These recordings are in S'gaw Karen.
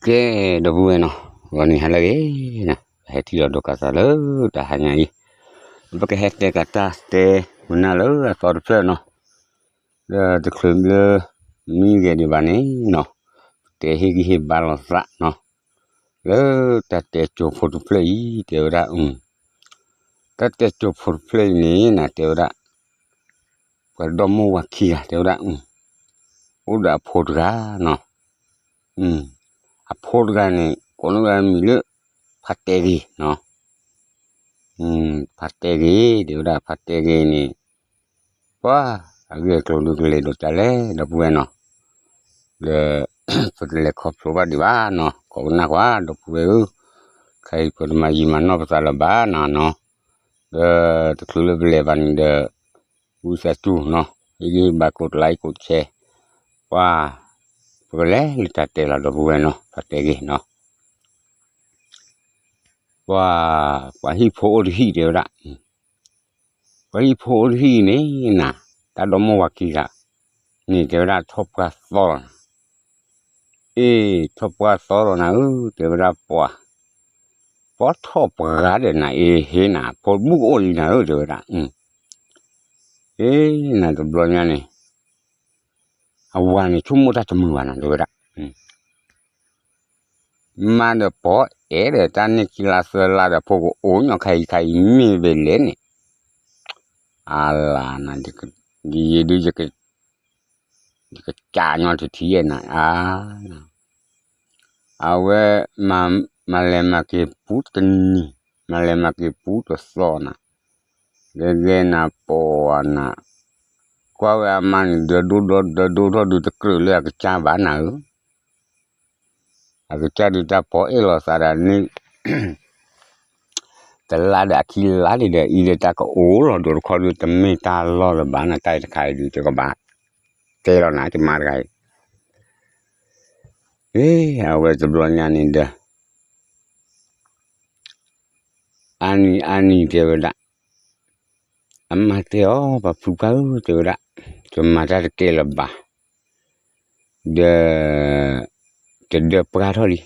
ကဲ, ဒီပုၢ်ဝဲၢ်နီၤ, ဂီၤနံၤဟါလၢအဂ့ၤနီၤ, ပဟဲထံၣ်လိာ်ဒိၣ်ကးသးလၢတၢ်ဟါညါအံၤ, ပကဟဲတဲကးတၢ်တဲမနုၤလၢအသီတဖျၢၣ်နီၤ, လၢတချုးလၢ မံဂဲၤဒံးဘၣ်န့ၣ်နီၤ, ပတဲဟ့ၣ်ဂံၢ်ဟ့ၣ်ဘါလိာ်သးနီၤ, လၢတၢ်တဲကၠိဖိတဖျၢၣ်အံၤ တဲဝဲဒၣ်, တၢ်တဲကၠိဖိတဖျၢၣ်အံၤန့ၣ်နၤ တဲဝဲဒၣ် ပှၤဒီမိၢ်ဝၤခံဂၤ တဲဝဲဒၣ်, အိၣ်ဒီးအဖိတဂၤနီၤ, အဖိတဂၤန့ၣ် ကိးန့ၢ်ဝဲမံၤလၢ ဖါတဲဂ့ၤနီၤ, ဖါတဲဂ့ၤ တဲဝဲဒၣ် ဖါတဲဂ့ၤန့ၣ်, ပှၤ အဂ့ၢ်အကျိၤဒုးကလဲၤဒိးတၢ်လဲၣ် ဒီပုၢ်ဝဲၢ်နီၤ, ဒီး ပတလဲၤခီဖျိဘၣ်ဒံးဘၣ်နီၤ, ကိးကနၣ်ကွၢ် ဒီပုၢ်ဝဲၢ်ဧၢ, ခဲအံၤပတမၤယံာ်မၤနီၢ်ပသးလၢၤဘၣ်နီၤနီၤ, ဒီးတချုးလၢပလဲၤဘၣ်န့ၣ်ဒီး ဝံသးစူၤနီၤ, ဟ့ၣ်ဂံၢ်ဟ့ၣ်ဘါ ကိးတlike ကိးshare, ပှၤ ပကလဲၤလၢတၢ်တဲလီၤ ဒီပုၢ်ဝဲၢ်နီၤ, ဖါတဲဂ့ၤနီၤ, ပှၤ ပှၤဟံၣ်ဖိအိၣ်တဟံၣ် တဲဝဲဒၣ်, ပှၤဟံၣ်ဖိအိၣ်တဟံၣ်န့ၣ်နၤ, တၢ်ဒီမိၢ်ဝၤခံဂၤန့ၣ် တဲဝဲဒၣ် ထီၣ်ပှၢ်သီလီၤနၤ, အ့ ထီၣ်ပှၢ်သီလီၤနၤဧၢ, တဲဝဲဒၣ် ပှၤ ပှၤထီၣ်ပှၤဂၤဒီးနၤ အ့ ဟ့နၤ ဖိတဘူၣ်ကအိၣ်လံနၤဧၢ တဲဝဲဒၣ်, အ့ နၤတဘျီညါန့ၣ် အဝၤန့ၣ်ဆိကမိၣ်တၢ်တမုာ်ဘၣ်နၤ တဲဝဲဒၣ်, မါဒီးပိာ်အဲၣ်ဒီးတၢ်န့ၣ်ခံလါသၢလါဒီး ဖိကအိၣ်ညီခါအံၤခါအံၤမ့ၢ်ဝဲလဲၣ်န့ၣ်, အလၤနၤ, ယယဒု ယကစးညီတထံၣ်နၤ, အဝဲ မၤလဲၤမၤက့ၤပူတနံၤ, မၤလဲၤမၤက့ၤပူတသီနၤ, ဂဲၤဂဲၤနၤ ပိာ်နၤ, ကွၢ်ဝဲအမါန့ၣ် ဒၢဒိၣ်ဒိၣ်ဒၢဒိၣ်ထီၣ်ဒုးတကြၢးလၢအကစၢ်ဘၣ်နၤဧၢ, အကစၢ်ဒုးတၢ်ပိာ်အဲၣ်လိာ်သးဒီးန့ၣ် တလါဒီးအခံလါဒံးဒီး အံၤဒီးတၢ်ကအိၣ်လီၤဒိၣ်တခီဒုး တမ့ၢ်တၢ်လီၢ်လၢၤဘၣ်နၤ, တၢ်အံၤတခါအံၤဒုး ယကဘၣ်တဲလီၤနၤ ယမါတဂၤအံၤ, အဝဲတဘျီညါန့ၣ်ဒီး အါနံၤအါနံၤတဲဝဲဒၣ်, အမါတဲအီၤ ပှၤဖုပှၢ်ဧၢ တဲဝဲဒၣ်, ယမၤတၢ်တကဲလၢၤဘၣ်, ဒီး တဒၢပှၢ်ထီၣ်လံ,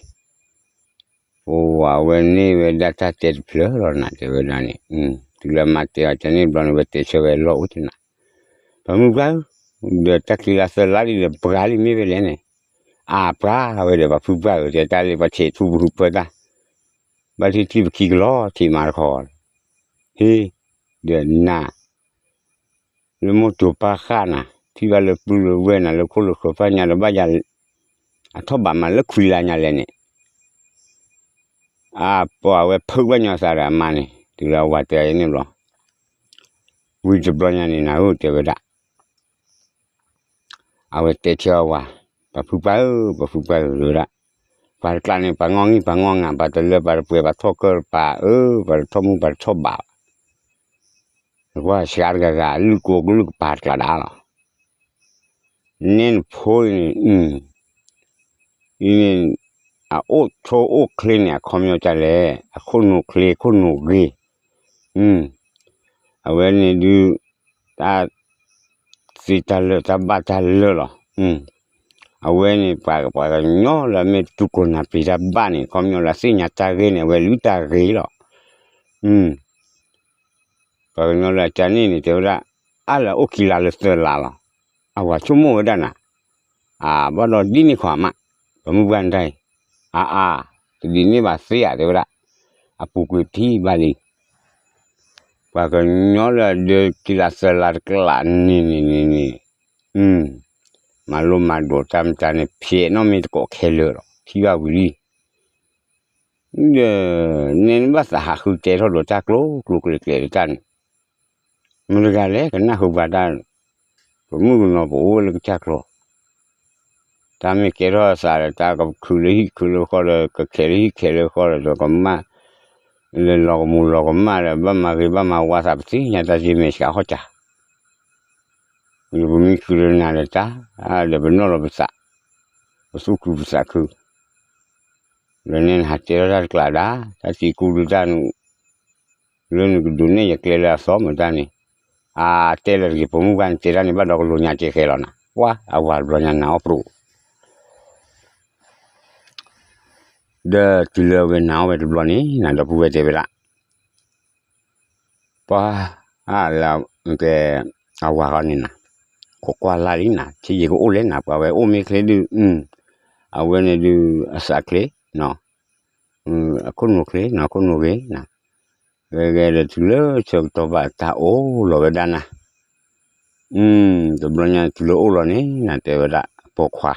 အိ အဝဲန့ၢ်ဝဲဒၣ်တၢ်တဲတဖျၢၣ်လီၤနၤ တဲဝဲဒၣ်န့ၣ်, တုၤလၢအမါတဲအီၤန့ၣ်ဘျီန့ၣ် ဝဲတဲဆၢဝဲလီၢ်အိၣ်တနၤ, ပှၤမုၣ်ပှၢ်ဧၢ, ဒီးတၢ်ခံလါသၢလါလံဒီးပှၢ်လံမ့ၢ်ဝဲလဲၣ်န့ၣ်, အပှၢ်ဝဲဒီးပှၤဖုပှၢ်ဧၢ တဲတၢ်လၢပှၤဆဲးထူပဟုပၢတၢ် ဘၣ်ထံၣ်ထံၣ်ပခံကလီၤထံးမးတခီ, ဟ့ၣ်, ဒီးနၤ လၢမိၢ်တိၤပၢ်ဃၣ်နၤ ထံၣ်ဘၣ်လၢပုၢ်လၢဝဲၢ်နၤ လၢခိၣ်လၢဃၢၤဖၣ်ညါဒီးဘၣ်ယၤ အထီၣ်ဘးမးလၢခွံလါညါလဲၣ်န့ၣ်, အပှၤဝဲဖုးဘၣ်ညီသးဒီးအမါန့ၣ် တုၤလၢအဝၤတဲအီၤန့ၣ်ဘျီ, ဝံၤတဘျီညါန့ၣ် နၤဧၢ တဲဝဲဒၣ် အဝဲတဲဆၢအဝၤ, ပှၤဖုပှၢ်ဧၢ, ပှၤဖုပှၢ်ဧၢ တဲဝဲဒၣ်, ပှၤတကျးန့ၣ် ပှၤငီၢ်ငံၢ်ပှၤငီၢ်ငါ, ပှၤတလၢပှၤတပှဲၤ ပှၤထီၣ်ကၢၢ်တပၤဧၢ, ပှၤတထီၣ်မူပှၤတထီၣ်ဘး, ကွၢ်စှၤတဂၤဂၤ လုၢ်ကိကလုၢ်ကပၤတကျးဒၣ်လီၤ. နဲနဖိအံၤန့ၣ် အံၤန့ၣ် အအိၣ်ဆိအိၣ်ချ့န့ၣ် အခီပညီဒ်လဲၣ်, အခိၣ်နူာ်ချ့ အခိၣ်နူာ်ဂ့ၤ, အဝဲန့ၣ်ဒုး တၢ်သ့တၢ်လၢာ်တၢ်ဘၣ်တၢ်လၢာ်လီၤ. အဝဲန့ၣ် ပှၤ ပှၤကညီလၢအမ့ၢ်တူၢ်ကိၢ်နၢ်ပ့ၤတၢ်ဘၣ်န့ၣ် အခီပညီလၢအသ့ၣ်ညါတၢ်ဂ့ၢ်န့ၣ် အဝဲလုၢ်တၢ်ဂ့ၤလီၤ. ပှၤကညီလၢအကန့ၣ်န့ၣ် တဲဝဲဒၣ် အါလၢအအိၣ်ခံလါလၢသၢလါလီၤ. အဝၤဆိကမိၣ်ဝဲဒၣ်နၤ, အဘၣ်ဒီးဒ်န့ၣ်ခီအမး, ပှၤမုၢ်ပှၢ်န့ၣ်တၢ်အံၤ, အါအါ, တဒ်န့ၣ်ဘၣ်သ့ဧါ တဲဝဲဒၣ်, အပူၤကွံာ်ထံၣ်ဘၣ်လံ. ပှၤကညီလၢအဒၢခံလါသၢလါတကျးန့ၣ်န့ၣ်န့ၣ်န့ၣ်, မၤလိမၤဒိးတၢ်မတၤန့ၣ် ဖျဲးနီၣ်မ့ၢ်တကိးခဲလၢာ်လီၤ ထံၣ်ဘၣ်ဝံၤလံ. ဒီး နဲနဘၣ်သးဟးဃုတဲထီၣ်ဒိးတၢ်ကျိၤကျိၤကျဲၤကျဲၤလၢတၢ်န့ၣ်, မတၤတဂၤလဲၣ် ကနၣ်ဃုာ်ပှၤတၢ်, ပမုၣ်ကနီၤပအိၣ်ဝဲလၢကစၢ်ကျီၤ, တၢ်မ့ၢ်ကဲထီၣ်အသးဒီး တၢ်ကခုးလၢဟံၣ်ခုးလၢဃီဒီး ကခဲးလၢဟံၣ်ခဲးလၢဃီဒီး ကမၣ် လၢလီၤကမူၤလီၤကမၣ်ဒီး ဘၣ်မၤဂ့ၤဘၣ်မၤဝါသး ပသ့ၣ်ညါတၢ်က့မ့ၢ်စှၤဟီၣ်စှၤ, ပမ့ၢ်ခုးလၢနၤဒီးတၢ်, ဒီးပနီၣ်လီၤပသး, ပသူၣ်ခုပသးခု, လၢန့ၣ်နဟးတဲထီၣ်တၢ်တကျးဒၣ်, တၢ်သံကူဒုးတၢ် လၢနကဒိးန့ၢ်ယကျဲလၢအသီမတၤန့ၣ်, အတဲလၢတဂ့ၤ ပမုၢ်ပှၢ်န့ၣ်တဲတၢ်န့ၣ် ဘၣ်ဒီးကလိာ်ညါကဲဃဲလီၤနၤ, ပှၤအဝၤတဘျီညါနၤအီၣ်ပရိး ဒီးတုၤလၢအဝဲနာ်အီၣ်ဝဲတဘျီန့ၣ် နၤဒီပုၢ်ဝဲၢ်တဲဝဲဒၣ်, ပှၤ, အလၢ, ကဲ, အဝၤဃီန့ၣ်နၤ, ခိးကွၢ်လၢ်လံနၤ, ဆ့ယံၤကအိၣ်လဲၣ်နၤ, ပှၤဝဲအိၣ်မ့ၢ်ချ့ဒုး, အဝဲန့ၣ်ဒုး အသးချ့, အခိၣ်နူာ်ချ့, အခိၣ်နူာ်ဂ့ၤနၤ, ဂဲၤဂဲၤဒီးတုၤလၢဆၢကတီၢ်ဘၣ်တၢ်အိၣ်လီၤဝဲဒၣ်နၤ, တဘျီညါတုၤလၢအိၣ်လီၤန့ၣ် နၤတဲဝဲဒၣ်, ပိာ်ခွါ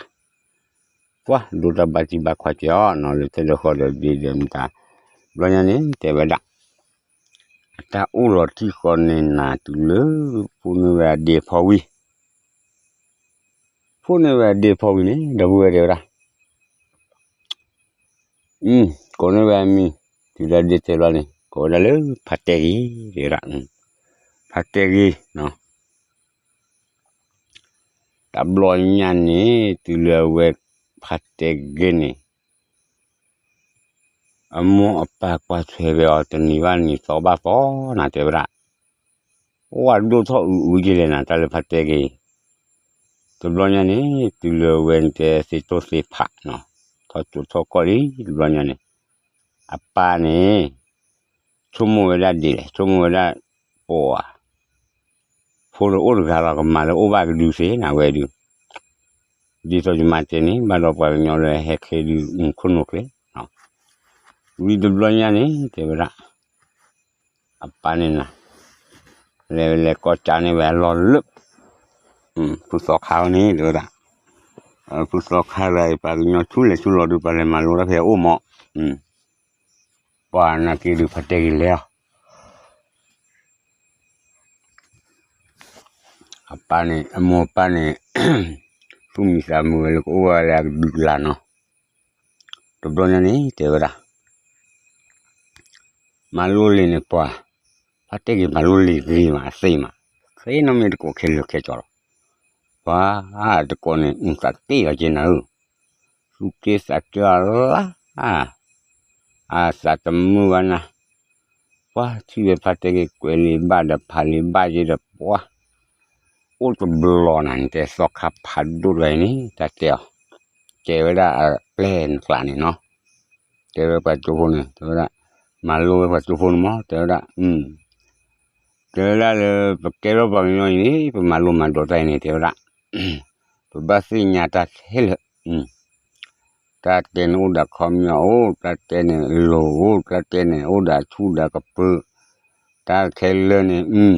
ပှၤဒိတၢ်ဘါတံၢ်ဘါခွါက့ၤအီၤနီၤ လၢထဲဒီးဃီဒီးဒ့ဒီးမတၤ, ဘျီညါန့ၣ် တဲဝဲဒၣ်, အတၢ်အိၣ်လီၤထံဃီန့ၣ်နၤတုၤလၢ, ဖိန့ၢ်ဝဲအဒ့ဖီဝံၤ, ဖိန့ၢ်ဝဲအဒ့ဖီဝံၤန့ၣ် ဒီပုၢ်ဝဲၢ်တဲဝဲဒၣ်, ကိးန့ၢ်ဝဲအမံၤ, တုၤလၢဒ့တဲဘျီန့ၣ် ကိးဝဲဒၣ်လၢဖးတဲဂ့ၤ, တဲဝဲဒၣ်, ဖးတဲဂ့ၤနီၤ တဘျီညါန့ၣ် တုၤလၢအဝဲဖးတဲဂ့ၤန့ၣ်, အမိၢ်အပၢ်ကွၢ်ထွဲဝဲအီၤတနံၤဘၣ်နံၤသီဘၣ်သီနၤတဲဝဲဒၣ်, အိၣ်ဝဲဒိၣ်ထီၣ်အုးအုးက့ၤလဲၣ်နၤ တၢ်လၢဖးတဲဂ့ၤ, တဘျီညါန့ၣ် တုၤလၢအဝဲတဲသ့ၣ်တိၢ်သ့ၣ်ဖးနီၤ, ထီၣ်ကၠိထီၣ်ကီၢ်လံ တဘျီညါန့ၣ်, အပၢ်န့ၣ် ဆိကမိၣ်ဝဲဒၣ်ဒ်လဲၣ် ဆိကမိၣ်ဝဲဒၣ်, ပှၤ, ဖိလၢအိၣ်တဂၤလီၤ ကမၤလၢအိၣ်ဘၣ်ကဒုသ့နၤဝဲဒုး, ဒ်သိးယမါတဲန့ၣ် ဘၣ်ဒီးပှၤကညီလၢဟဲချ့ဒုး ခိၣ်နူာ်ချ့, ဝံၤတဘျီညါန့ၣ် တဲဝဲဒၣ်, အပၢ်န့ၣ်နၤ, လဲၤလဲၤကီၢ်ကၢန့ၢ်ဝဲအလီၢ်လၢ, ဖုသီခါန့ၣ် တဲဝဲဒၣ်, ဖုသီခါလၢပှၤကညီဆူလဲၤဆူလီၤဒုး ပှၤလဲၤမၤလိတၢ်ဖဲအအိၣ်မး, ပှၤနာ်က့ဒုးဖးတဲဂ့ၤလဲၤအီၤ အပၢ်န့ၣ် အမိၢ်အပၢ်န့ၣ် သူၣ်မံသးမုာ်ဝဲလၢကအိၣ်ဝဲလၢအကဒုကလၤနီၤ, တဘျီညါန့ၣ် တဲဝဲဒၣ်, မၤလိလံာ်န့ၣ်ပှၤ, ဖးတဲဂ့ၤမၤလိလံာ်ဂ့ၤမးအသ့မး, သ့နီတမ့ၢ်တကိးခဲလၢာ်ခဲကၠီလီၤ, ပှၤတကိးန့ၣ် သးတ့ၢ်လီၤက့နၤဧၢ, သူၣ်က့သးကၢအလါ အသးတမုာ်ဘၣ်နၤ, ပှၤထံၣ်ဝဲဖးတဲဂ့ၤကွဲးလံာ်ဘၣ်ဒီးဖးလံာ်ဘၣ်က့ဒီးပှၤ, အိၣ်တဘျီနၤန့ၣ် တဲသီခါဖးဒိၣ်တဂၤအံၤန့ၣ် တၢ်တဲအီၤ, တဲဝဲဒၣ်အပျဲၢ်နကျးန့ၣ်နီၤ, တဲဝဲပှၤကၠိဖိန့ၣ် တဲဝဲဒၣ်, မၤလိဝဲပှၤကၠိဖိန့ၣ်မး တဲဝဲဒၣ်, တဲဝဲဒၣ်လၢ ပကဲထီၣ်ပှၤကညီအံၤန့ၣ် ပမၤလိမၤဒိးတၢ်အံၤန့ၣ် တဲဝဲဒၣ်, ပဘၣ်သ့ၣ်ညါတၢ်ခဲလၢာ်, တၢ်တဲန့ၣ်အိၣ်ဒီးခီပညီအိၣ်, တၢ်တဲန့ၣ်လိၤအိၣ်, တၢ်တဲန့ၣ်အိၣ်ဒီးဆူၣ်ဒီးကပၢၤ, တၢ်ခဲလၢာ်န့ၣ်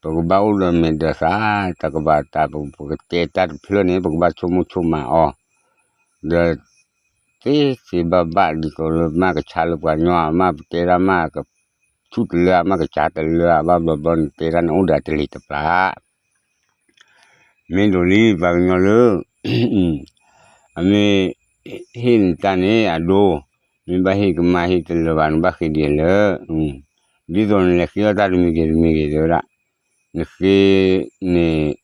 ပကဘၣ်အိၣ်ဒီးမဲာ်ဒီးသး, တၢ်ကဘၣ်တၢ်ပကတဲတၢ်တဖျၢၣ်န့ၣ် ပကဘၣ်ဆိကမိၣ်ဆိကမးအီၤ, ဒီး သ့သ့ဘၣ်ဘၣ်ဒ်သိးလၢမ့ၢ်ကဆါလၢပှၤကညီ, မ့ၢ်ပတဲတၢ်မ့ၢ်ကဆူၣ်တလၢ, မ့ၢ်ကစၢ်တလၢ, ဘၣ်ဘျီဘျီန့ၣ် တဲတၢ်န့ၣ်အိၣ်ဒီးတလံၤတပျၢ်, မ့ၢ်ဒိးလံပှၤကညီလၢ အမ့ၢ်ဟ့ၣ်နတၢ်န့ၣ်အဒိ, မ့ၢ်ဘၣ်ဟ့ၣ်ကမၣ်ဟ့ၣ်တလၢာ်ဘၣ် နဘၣ်ဃ့ဒံးလၢ, ဒ်သိးနလဲၤဃ့အီၣ်တၢ်တမံၤဂ့ၤတမံၤဂ့ၤ တဲဝဲဒၣ်, နဃ့န့ၣ် နဃ့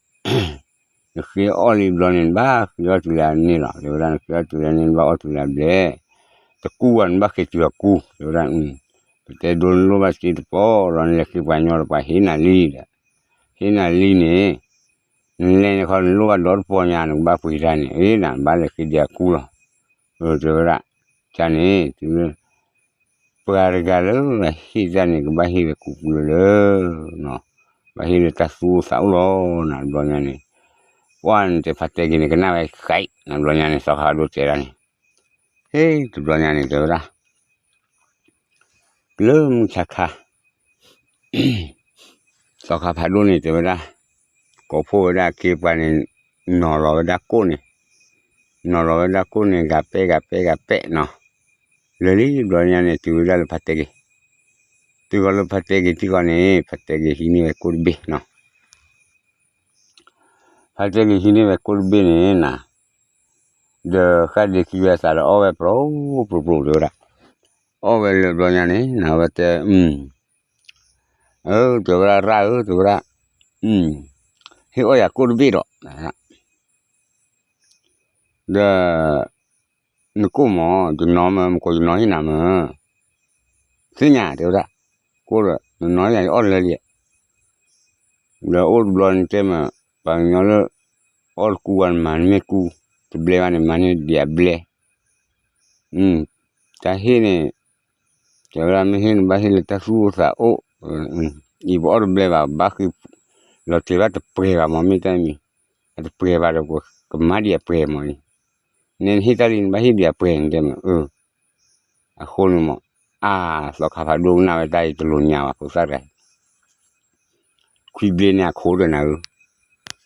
အီၣ်လံဘျီန့ၣ် နဘၣ်ဃ့အီၣ်တုၤလၢအန့ၢ်လီၤ တဲဝဲဒၣ်, နဃ့အီၣ်တုၤလၢန့ၣ် နဘၣ်အီၣ်တုၤလၢအဘျဲၣ်, တကူဘၣ် နဘၣ်ဃ့တုၤအကူ တဲဝဲဒၣ်, ပတဲဒိနလိၣ်ဘၣ်စ့တပီၢ်လီၤ နလဲၤဃ့ပှၤညီဒီးပှၤဟ့ၣ်နၤလံဒီး, ဟ့ၣ်နၤလံန့ၣ်, နလဲၤန့ၣ်ခီ နလိၣ်ဘၣ်ဒီတပီၢ်ညါ နကဘၣ်ပှ့ၤတၢ်န့ၣ် အ့ နဘၣ်လဲၤဃ့ဒံးအကူလီၤ, တဲဝဲဒၣ်, ကန့ၣ် တုၤလၢ ပှၤတဂၤလၢအဟ့ၣ်တၢ်န့ၣ် ကဘၣ်ဟ့ၣ်ဝဲကူကူလၢလၢ, ဘၣ်ဟ့ၣ်လၢတၢ်သူၣ်အိၣ်သးအိၣ်လီၤ နၤတဘျီညါန့ၣ်, ပှၤန့ၣ်တဲဖးတဲဂ့ၤန့ၣ် ကနၣ်ဝဲဃဲး နၤတဘျီညါန့ၣ် သီခါဒိတဲတၢ်န့ၣ်, ဟ့ၣ် တဘျီညါန့ၣ် တဲဝဲဒၣ် လၢမုၢ်ဆါခါ သီခါဖးဒိၣ်န့ၣ် တဲဝဲဒၣ်, ကိးဖှိၣ်ဝဲဒၣ်အခ့အပှၤန့ၣ်, နီၤလီၤဝဲဒၣ်ကိၣ်န့ၣ်, နီၤလီၤဝဲဒၣ်ကိၣ်န့ၣ် ဂၤပဲၣ်ဂၤပဲၣ်ဂၤပဲၣ်နီၤ, လၢလံဘျီညါန့ၣ် တုၤဝဲဒၣ်လၢဖးတဲဂ့ၤ, တုၤဃီၤလၢဖးတဲဂ့ၤထံဃီန့ၣ် ဖးတဲဂ့ၤဟံးန့ၢ်ဝဲကိၣ်တဘ့ၣ်နီၤ ဖးတဲဂ့ၤဟံးန့ၢ်ဝဲကိၣ်တဘ့ၣ်န့ၣ်နၤ, ဒီးဃၣ်ဒ့ခံဝဲအသးဒီးအီၣ်ဝဲပြီပျိပျိပျိ တဲဝဲဒၣ်, အီၣ်ဝဲလၢဘျီညါန့ၣ် နၤဝဲတဲ, အၢ တဲဝဲဒၣ် ရၣ်ဧၢ တဲဝဲဒၣ်, ဟ့ၣ်အီၣ်ယၤကိၣ်တဘ့ၣ်ဒီး ဒီး နကိၣ်မး ယနီၤမး မ့ၢ်ကိးယနီၤဟ့ၣ်နၤမး, သ့ၣ်ညါ တဲဝဲဒၣ်, ကိၣ်ဒီး နနီၤယၤယအီၣ်လၢလံ, ဒီးအိၣ်တဘျီန့ၣ်တဲမး, ပှၤကညီလၢ အီၣ်တကူဘၣ်န့ၣ်မၤန့ၢ်ကူ, တဘျဲဘၣ်န့ၣ်မၤန့ၢ်ဒံးအဘျဲ, တၢ်ဟ့ၣ်န့ၣ်, တဲဝဲဒၣ်မ့ၢ်ဟ့ၣ်န့ၣ် ဘၣ်ဟ့ၣ်လၢတၢ်သူၣ်အိၣ်သးအိၣ်, အံၤပအီၣ်တဘျဲဘၣ် ဘၣ်ဃ့ၢ်လီၤတဲာ်ဘၣ်တပှဲၤဘၣ်မ့ၢ်မ့ၢ်တၢ်မံၤ, အတပှဲၤဘၣ်ဒီး ကမၤဒံးအပှဲၤမ့ၢ်န့ၣ်, နဲနဟ့ၣ်တၢ်လံ နဘၣ်ဟ့ၣ်ဒံးအပှဲၤန့ၣ်တဲမ့ၢ်, အဃိန့ၣ်မ့ၢ်, အါ, သီခါဖးဒိၣ်ကနၣ်ဝဲတၢ်အံၤတလိၤညါဘၣ် ဖိသၣ်တဂၤအံၤ ခွံဘျ့န့ၣ်အခိၣ်ဒီးနၤဧၢ,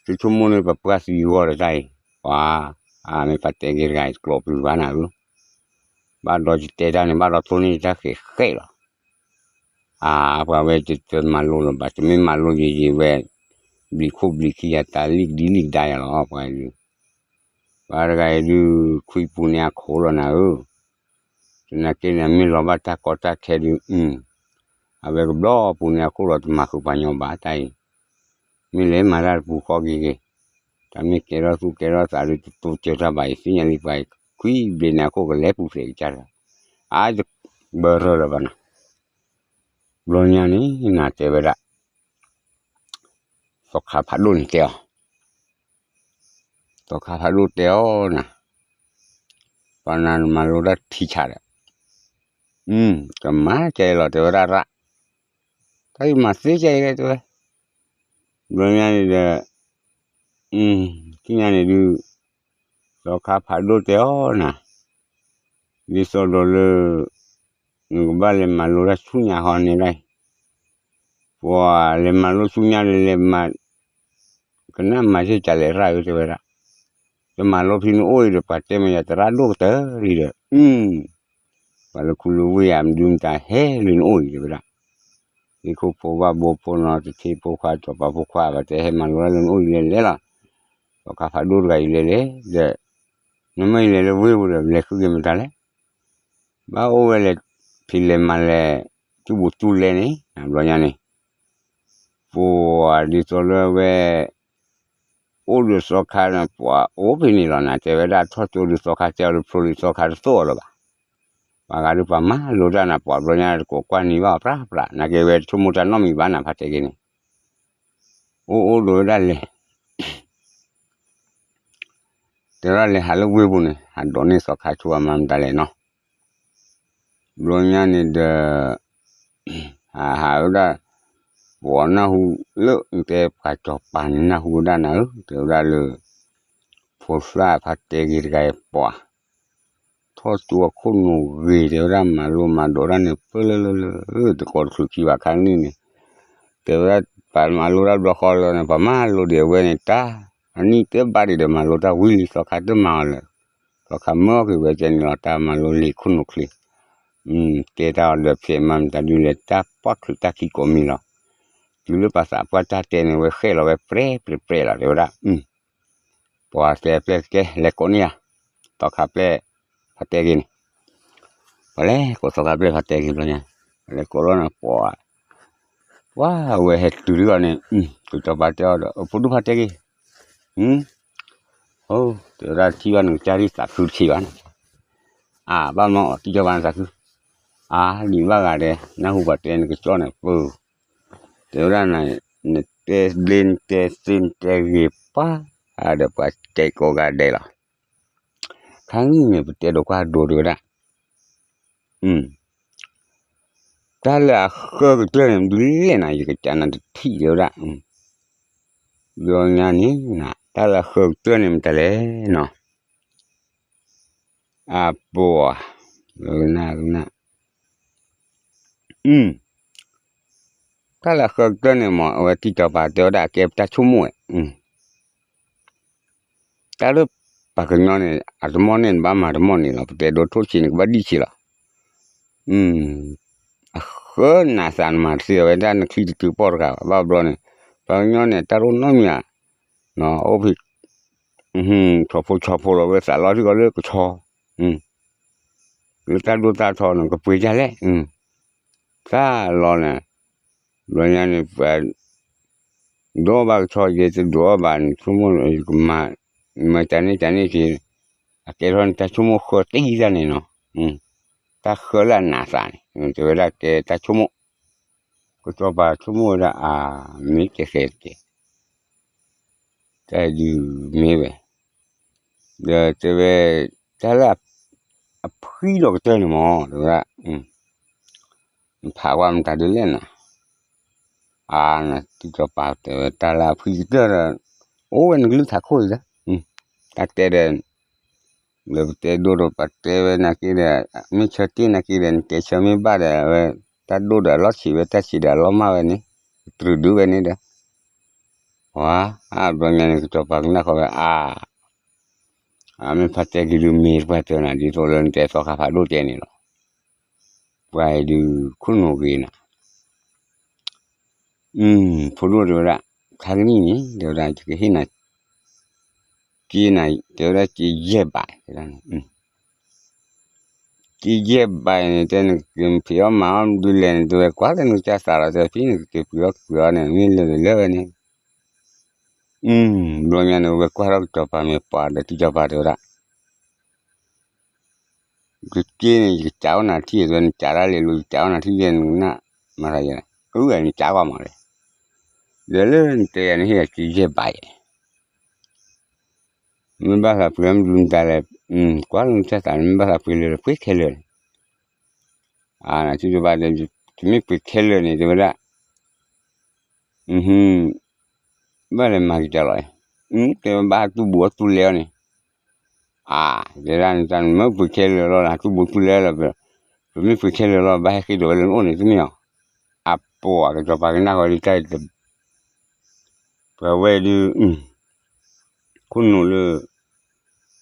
သုဆိကမိၣ်န့ၣ် ပပှၢ်သံဂီၢ်ဒီးတၢ်အံၤ, ပှၤ, အမ့ၢ်ဖါတဲက့ၤတဂၤအံၤ တကျိးပျုၤဘၣ်နၤဧၢ, ဘၣ်ဒီးယတဲတၢ်န့ၣ် ဘၣ်ဒီးသိန့ၢ်ယတၢ်ဃဲးဃဲးလီၤ, အါ, ပှၤဝဲတမၤလိလၢၤဘၣ် တမ့ၢ်မၤလိယံၤယံၤဝဲ, ဘျံးခိၣ်ဘျံးခံယၤ တၢ်လံၣ်ကဒံလံၣ်ကဒါယၤလီၤ ပှၤအံၤဒုး, ပှၤတဂၤအံၤဒုး ခွံပူၤန့ၣ်အခိၣ်လီၤနၤဧၢ, သနာ်က့န့ၣ် မ့ၢ်လီၤဘၣ်တၢ်ကီတၢ်ခဲဒုး, အဝဲကဘျီပူၤန့ၣ်အခိၣ်လီၤ တမၤဃုာ်ပှၤညီဘၣ်တၢ်အံၤ, မ့ၢ်လဲၤမၤတၢ်တပူၤဃီက့ၤက့ၤ, တၢ်မ့ၢ်ကဲထီၣ်သူၣ်ကဲထီၣ်သးဒုး တတိစၢၤတၢ်ဘၣ်အံၤ သ့ၣ်ညါလံပှၤအံၤ, ခွံဘျ့န့ၣ်အခိၣ်ကလဲၤပူၤသ့ၣ်ကစၢ်တဂၤ, အါ, ဘၢရၢလၢၤဘၣ်နၤ, ဘျီညါန့ၣ် နၤတဲဝဲဒၣ် သီခါဖးဒိၣ်န့ၣ်တဲအီၤ, သီခါဖးဒိၣ်တဲအီၤနၤ, ပှၤနၤနမၤလိတၢ်ထံဆးဒီး, ကမၤကဲလီၤတဲဝဲဒၣ်ရၣ်, တၢ်အံၤမၤသ့ကဲအံၤလဲၣ်တဲဝဲ, ဘျီညါန့ၣ်ဒီး, သ့ၣ်ညါန့ၣ်ဒုး, သီခါဖးဒိၣ်တဲအီၤနၤ, ဒ်သိးဒီးလၢ နကဘၣ်လဲၤမၤလိတၢ်ဆူညါဃီန့ၣ်ဒၣ်, ပှၤလဲၤမၤလိဆူညါဒီးလဲၤမၤ, ကနၣ်မၤစ့ၢ်ကီးလဲၤရၣ်ဧၢတဲဝဲဒၣ်, တမၤလိဖဲနအိၣ်အံၤဒီး ပှၤတဲမ့ၢ်ယၤသရၣ်ဒိၣ်ကတၢၢ်လံဒီး, ပှၤလၢခူလၢဝ့ၢ်ဧါ မဒုမတၤဟဲလၢနအိၣ်အံၤတဲဝဲဒၣ်, သ့ၣ်ခိၣ်ဖိဘၣ်ဘိဖိနီၤ တထ့ဖိခွါစီၤပၤဖိခွါ ပှၤတဲဟဲမၤလိတၢ်လၢနအိၣ်အံၤလဲၤလဲၤလီၤ, သီခါဖးဒိၣ်တဂၤအံၤလဲၤလဲၤဒီး, နမ့ၢ်လဲၤလၢဝ့ၢ်ပူၤဒီး လဲၤဃုက့ၤမတၤလဲၣ် ဘၣ်အိၣ်ဝဲလဲၤ, ဖံးလဲၤမၤလဲၤ, တူၢ်ဘူးတူၢ်လဲၣ်န့ၣ် ဘျီညါန့ၣ်, ပှၤဒ်သိးလၢဝဲ, အိၣ်ဒီးသီခါန့ၣ် ပှၤအိၣ်ဖဲန့ၣ်လီၤနၤ တဲဝဲဒၣ်ထီၣ်ကၠိဒီးသီခါတဲအီၤလၢဖျိလံသီခါတသိၣ်အီၤလၢၤဘၣ်, ပှၤဂၤဒုးပှၤမၤလိတၢ်နၤ ပှၤဘျီညါတကိးကွၢ်နံၤဘၣ်အီၤပြးပြး နာ်က့ဝဲတဆိကမိၣ်တၢ်နီတမံၤဘၣ်နၤ ဖါတဲက့ၤန့ၣ်, အိၣ်အိၣ်ဒိးဝဲဒၣ်လဲၤ တဲဝဲဒၣ်လဲၤဟးလၢဝ့ၢ်ပူၤန့ၣ် ဟးဒိးန့ၢ်သီခါဆိအမၤမတၤလဲၣ်နီၤ, ဘျီညါန့ၣ်ဒီး, ဟးဟးဝဲဒၣ်, ပှၤနၢ်ဟူလၢနတဲပှၤစီၤပၤန့ၣ် နၢ်ဟူဝဲဒၣ်နၤဧၢ တဲဝဲဒၣ်လၢ, ဖိသၣ်ဖါတဲဂ့ၤတဂၤအံၤပှၤ ထီၣ်ကၠိအခိၣ်နူာ်ဂ့ၤ တဲဝဲဒၣ်မၤလိမၤဒိးတၢ်န့ၣ် ပၢၢ်လၢလၢလၢ တကိးတချုးခံဘၣ်ခါန့ၣ်န့ၣ်, တဲဝဲဒၣ်ပှၤမၤလိတၢ်ဘျီဃီလၢန့ၣ် ပှၤမၤလိဒံးအဝဲန့ၣ်တၢ်, အနံၣ်တဘၣ်ဒံးဒီးမၤလိတၢ်ဝံၤလံ သီခါတမၤအီၤလၢၤ, သီခါမၢအီၤက့ၤဝဲကဲန့ၣ်လီၤ တၢ်မၤလိလံာ်ခိၣ်နူာ်ချ့, တဲတၢ်အီၤဒီးဖျဲးမၤမတၤဒုးလဲၣ် တၢ်ပှၢ်ချုးတၢ်ခံကိးမံၤလီၤ, တုၤလၢပှၤသးပှၢ်တၢ်တဲန့ၣ် ဝဲဃဲလီၤဝဲပြဲပြဲပြဲလီၤ တဲဝဲဒၣ် ပှၤတဲပျဲၢ်ကဲ လဲၤကိးန့ၢ်ဧါ, သီခါပျဲၢ်ဖါတဲဂ့ၤန့ၣ်, ပှၤလဲၤကိးသီခါပျဲၢ်ဖါတဲဂ့ၤဘျီညါ, ပှၤလဲၤကိးလီၤန့ၣ် ပှၤ, ပှၤဝဲဟဲတုၤလံအီၤန့ၣ်, ကစီၤပၤတဲအီၤဒီး ဖိဒိၣ်ဖါတဲဂ့ၤ, အိ, တဲဝဲဒၣ်ထံၣ်ဘၣ်နကစၢ်ဒ်သးခုတဆံးဘၣ်န့ၣ်, အါ ဘၣ်မနုၤအီၤ ကစီၤပၤနသးခု, အါ ဒံးဘၣ်ဂၤဒဲး နၢ်ဟူပှၤတဲနကစီၣ်န့ၣ်ပၢၢ်, တဲဝဲဒၣ်န့ၣ်, နတဲဘျ့နတဲသ့နတဲဂ့ၤပှၤ, ဒီးပှၤတဲကိးဂၤဒဲးလီၤ, ခါနံၣ်န့ၣ် ပတဲဒိးကွၢ်ဒိးတဲဝဲဒၣ်, တၢ်လၢအဃၢကတၢၢ်န့ၣ် မနုၤလဲၣ်နၤ ယကစၢ်နၤတထံၣ်တဲဝဲဒၣ်, ဘျီညါန့ၣ်, တၢ်လၢအဃၢကတၢၢ်န့ၣ် မတၤလဲၣ်နီၤ, အပှၤ, ကနၣ်ကနၣ်, တၢ်လၢအဃၢကတၢၢ်န့ၣ်မ့ၢ် အဝဲကစီၤပၤတဲဝဲဒၣ်အကဲပတၢ်ဆိကမိၣ်ဝဲ တၢ်လၢပှၤကညီန့ၣ် အတမီၢ်န့ၣ် နဘၣ်မၤတမီၢ်န့ၣ်လီၤ. ပတဲဒိးထိၣ်ဆံးန့ၣ် ကဘၣ်ဒံၣ်ဆံးလီၤ. အဃၢနးသးနမၤတသ့အဝဲဒၣ် နချံတတုၤပီၢ်တဂၤဘၣ်. ဘၣ်ဘျီန့ၣ် ပှၤကညီန့ၣ် တၢ်တအိၣ်နီတမံၤဧါ, အိၣ်ဖဲ ဆီဖိဆီဖိလီၤ ဝဲသးလီထံကီၢ်လၢကဆီ လၢတၢ်ဒိၣ်တၢ်ထီန့ၣ် ကပှ့ၤဒ်လဲၣ်, သးလီန့ၣ်, ဘျီညါန့ၣ် ပှၤဒိးဘၣ်ကဆီ ယဲတဒိးဘၣ်န့ၣ် ဆိကမိၣ် ယကမၤ မၤတၢ်န့ၣ်တၢ်န့ၣ်က့ၤ, အကဲထီၣ်န့ၣ် တၢ်ဆိကမိၣ်ဃၢသံသၣ်န့ၣ်နီၤ, တၢ်ဃၢလၢအနးသးန့ၣ် တဲဝဲဒၣ်ကဲတၢ်ဆိကမိၣ်, ကစီၤပၤဆိကမိၣ်ဝဲဒၣ် အါ မ့ၢ်ကဲဃဲတကဲ တၢ်ဒုးမ့ၢ်ဝဲ, ဒီးတဲဝဲ တၢ်လၢ အဖှံလီၤကတၢၢ်န့ၣ်မး တဲဝဲဒၣ်, နဖးကွၢ်မတၤဒုးလဲၣ်နၤ, အါ နထံၣ်စီၤပၤတဲဝဲ တၢ်လၢအဖှံကတၢၢ်ဒီး အိၣ်ဝဲနကလုၢ်ထးခိၣ်အံၤလၢ, တၢ်တဲဒီး လၢပတဲဒိၣ်ဒီးပတဲဝဲနာ်က့ဒီး မ့ၢ်ဆၢတ့ၢ်နာ်က့ဒီး နတဲဆၢမ့ၢ်ဘၣ်ဒီး အဝဲ တၢ်ဒိၣ်ဒီးအလီၢ်ဆံးဝဲ တၢ်ဆံးဒီးအလီၢ်မၢ်ဝဲန့ၣ် ကတြူးဒုးဝဲန့ၣ်ဒီး, ဝါ အါ ဘျီညါန့ၣ် ကစီၤပၤကနၣ်ဃီဝဲ အါ အမ့ၢ်ဖါတဲက့ၤဒုး မ့ၢ်တပှၢ်တၢၢ်နၤ ဒ်သိးလၢနတဲသီခါဖးဒိၣ်တဲန့ၣ်လီၤ. ပှၤအံၤဒုး ခိၣ်နူာ်ဂ့ၤနၤ, ဖိဒိၣ်တဲဝဲဒၣ်, ခါကနံၣ်န့ၣ် တဲဝဲဒၣ် ယကဟ့ၣ်နၤ က့နၤ တဲဝဲဒၣ် က့ယဲၢ်ဘး, က့ယဲၢ်ဘးန့ၣ် တဲနက့ၤဖံးအီၣ်မၤအီၣ်ဒုးလဲၣ်န့ၣ် တဲဝဲကွၢ်လၢနကစၢ်သးလီၤ တဲဖံနကက့ၤပှ့ၤအီၣ်က့ၤပှ့ၤအီၣ်န့ၣ် မ့ၢ်လၢာ်လၢာ်ဝဲန့ၣ်, ဘျီညါန့ၣ် ဝဲကွၢ်ထီၣ်ကစီၤပၤမဲာ်ပှၤဒီးထံၣ်စီၤပၤတဲဝဲဒၣ် ကက့န့ၣ် ယကစးအိၣ်နၤထံၣ် တဲဝဲ နစးတၢ်လဲၤလိၤ ယကစးအိၣ်နၤထံၣ်ယဲၢ်နကနၣ်, မၤသးယဲၢ်, အၢ နစးကွၢ်မးလဲၣ်, ဒီးလၢနတဲယၤန့ၣ် ဟ့ၣ်ယၤက့ယဲၢ်ဘးယဲၢ်, မ့ၢ်ဘၣ်သးပှ့ၤမနုၤမတၤလဲၣ်, ကွၢ်လၢနကစၢ်သးန့ၣ် မ့ၢ်ဘၣ်သးပှ့ၤလၢာ်ဒီး ပှ့ၤခဲလၢာ်န့ၣ်, အါ နထံၣ်စီၤပၤတဲ တမ့ၢ်ပှ့ၤခဲလၢာ်န့ၣ် တဲဝဲဒၣ် ဘၣ်လဲၤမၤက့ၤကလီၤ, တဲဝဲဘၣ်တူၢ်ဘူးအီၣ်တူၢ်လဲအီၤန့ၣ်, အါ တဲဒၣ်န့ၣ် တၢ်နမ့ၢ်ပှ့ၤခဲလၢာ်လီၤ နတူၢ်ဘူးတူၢ်လဲလီၤ, ပမ့ၢ်ပှ့ၤခဲလၢာ်လီၤ ဘၣ်ဟဲဃ့ဒိးဝဲလၢနအိၣ်န့ၣ် တမ့ၢ်အီၤ, အပှၤကစီၤပၤကနၣ်ဃီဒုးတၢ်အံၤ ပှၤဝဲဒုး ခိၣ်နူာ်လၢ